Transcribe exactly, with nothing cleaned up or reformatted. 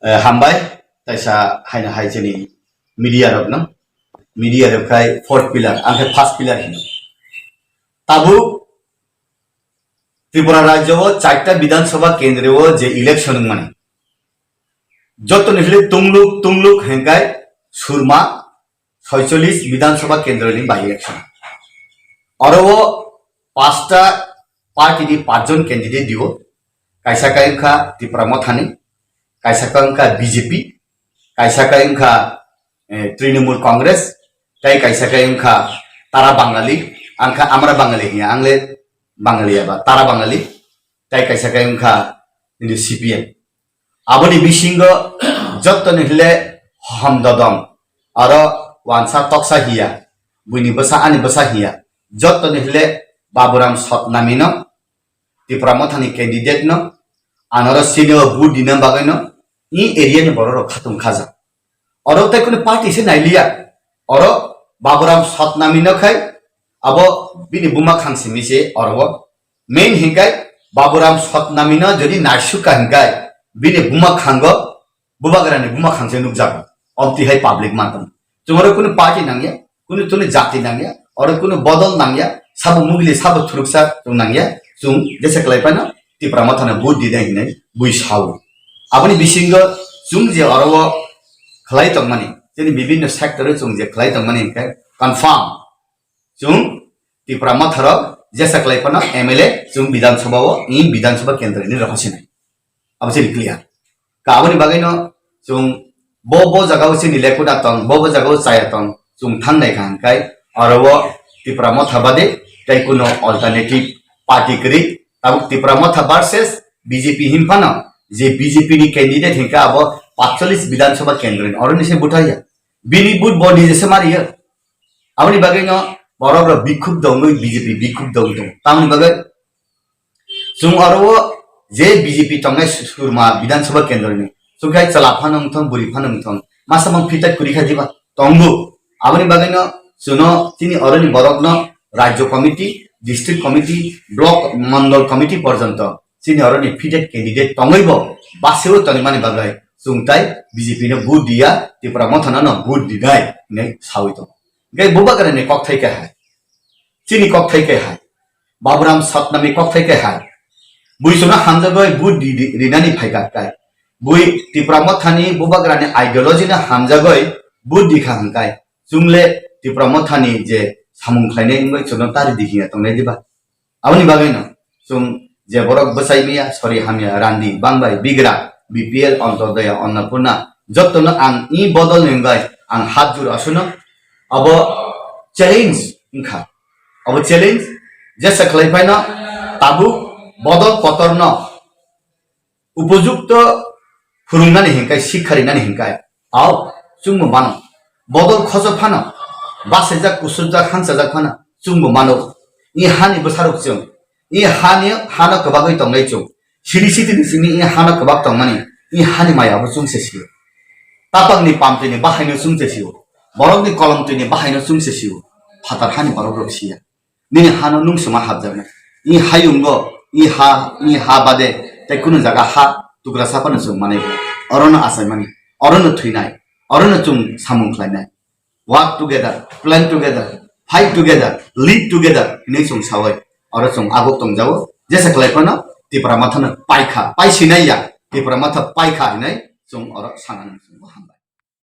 Eh, hambai, taisa haino hai chini media rokno, media rok khai fourth pillar, ang khe first pillar hino. Tabuk Tripura rajyo o charta Bidhan Sabha kendro o je election wngmani, joto ni hile tungluk tungluk hengkai surma soicholish Bidhan Sabha kendro ni by election. Oro o pasta party ni pachjon candidate dio, kaisa kai wngkha Tipra Mothani, kaisa kai wngkha B J P, kaisa kai wngkha, eh, Trinamool Congress, tei kaisa kai wngkha Tara Bangali, ang kha Amra Bangali hiya, ang le Bangali aba Tara Bangali, tei kaisa kai wngkha ini C P M. Aboni bisingo jottoni hile hom dodom, aro wansa toksa hiya, buini bwsa ani bwsa hiya, jottoni hile Baburam Sotnamino, Tipra Mothani candidate no, anoro sini o vote dina bagwi no, i area ni borok rok khatung khaja. Oro tei kunu party se nailiya. Oro Baburam Sotnamino khai abo bini buma khang simi se oro o. Main hinkai Baburam Sotnamino jodi naisukha hinkai bini buma khango bubagrani buma khangse nukjago. Omtwi hai public mantong. Chwng oro kunu party nangya, kunu tuni jati nangya, oro kunu bodol nangya, sabo mugili sabo thuruksa chwng nangya, chwng jesa kwlai phano Tipra Mothano vote di dai hinwi bui sao. Aboni bisingo chwng je oro o khlai tongmani, chini bibinno sector o chwng je khlai tongmani hinkhe confirm. Chwng Tipra Motha rok jesa kwlai phano M L A chwng Bidhan Sabha o, i Bidhan Sabha kendro ni rohor sinai. Abo chini clear. Ka aboni bagwi no chwng bo, bo jaga o chini lekuna tong, bo, bo jaga o chaya tong, chwng thang nai kha hinkai oro o Tipra Motha bade tei kuno alternative party kwrwi. Tabuk Tipra Motha versus B J P hin phano je B J P ni candidate hinka abo patcholish Bidhan Sabha kendro ni oro ni se buthai ya. Bini vote bo ni je se mari ya. Aboni bagwi no borok rok bikhuk dongwi B J P bikhuk dongwi tongo. Tamoni bagwi chwng oro o je B J P tongnai surma Bidhan Sabha kendro ni chwng khai chwla phano wngthong, bwrwi phano wngthong, masa mang fitai kwrwi kha diba tongo. Aboni bagwi no chwngno chini oro ni borok no Rajya Committee, District Committee, Block, Mondol Committee porjonto chini oro ni fitted candidate tongwi bo basio tongmani bagwi chwng tai B J P no vote diya, Tipra Motha no no vote dinai hinwi sawi tongo. Hingke bubagra ni kokthai khe hai, chini kokthai khe hai, Baburam Satnami kokthai khe hai, bui chwngno hamjagwi vote di, di, rinani phaikha kai, bui Tipra Mothani bubagrani ideology no hamjagwi vote dikha hwnkhe, chwngle Tipra Mothani je samung khlainai wngwi chwngno tari di hiya tongnai diba? Aboni bagwino chwng je borok bwsai maya, sori hamya, randi, bangbai, bigra, B P L, Antodoya, Annapurna, jottono ang i bodol ni wngwi ang hat jur asuno. Abo challenge wngkha. Abo challenge jesa khlai phaino tabuk bodol kotorno upojukto phwrwngnani hinkai, sikha rinani hinkai, ao chwngbo mano. Bodol khoso phano, bachajak, kusujak, hangsajak phano chwngbo mano. I hani bwsarok chwng, i hani, hano kwbagwi tongnai chwng. Siri sitini simi i hano kwbak tongmani, i hani maya bo chwng se sio. Tapakni pamtwini bahaino chwng se sio. Borokni kolomtwini bahaino chwng se sio. Phatar hani borokrok siya. Nini hano nung sima hapjaknai. Ni hayungo, ni ha, ni ha bade, tei kunu jaga ha tukra saphano chwng manai. Orono achaimani, orono thwinai, orono chwng samung khlainai. Work together, plan together, fight together, lead together hinwi chwng sawai. Oro chwng aguk tongjago. Jesa khlai phano Tipra Mothano paikha, paisinai ya. Tipra Motha paikha hinwi chwng oro sanani chwng bo hambai.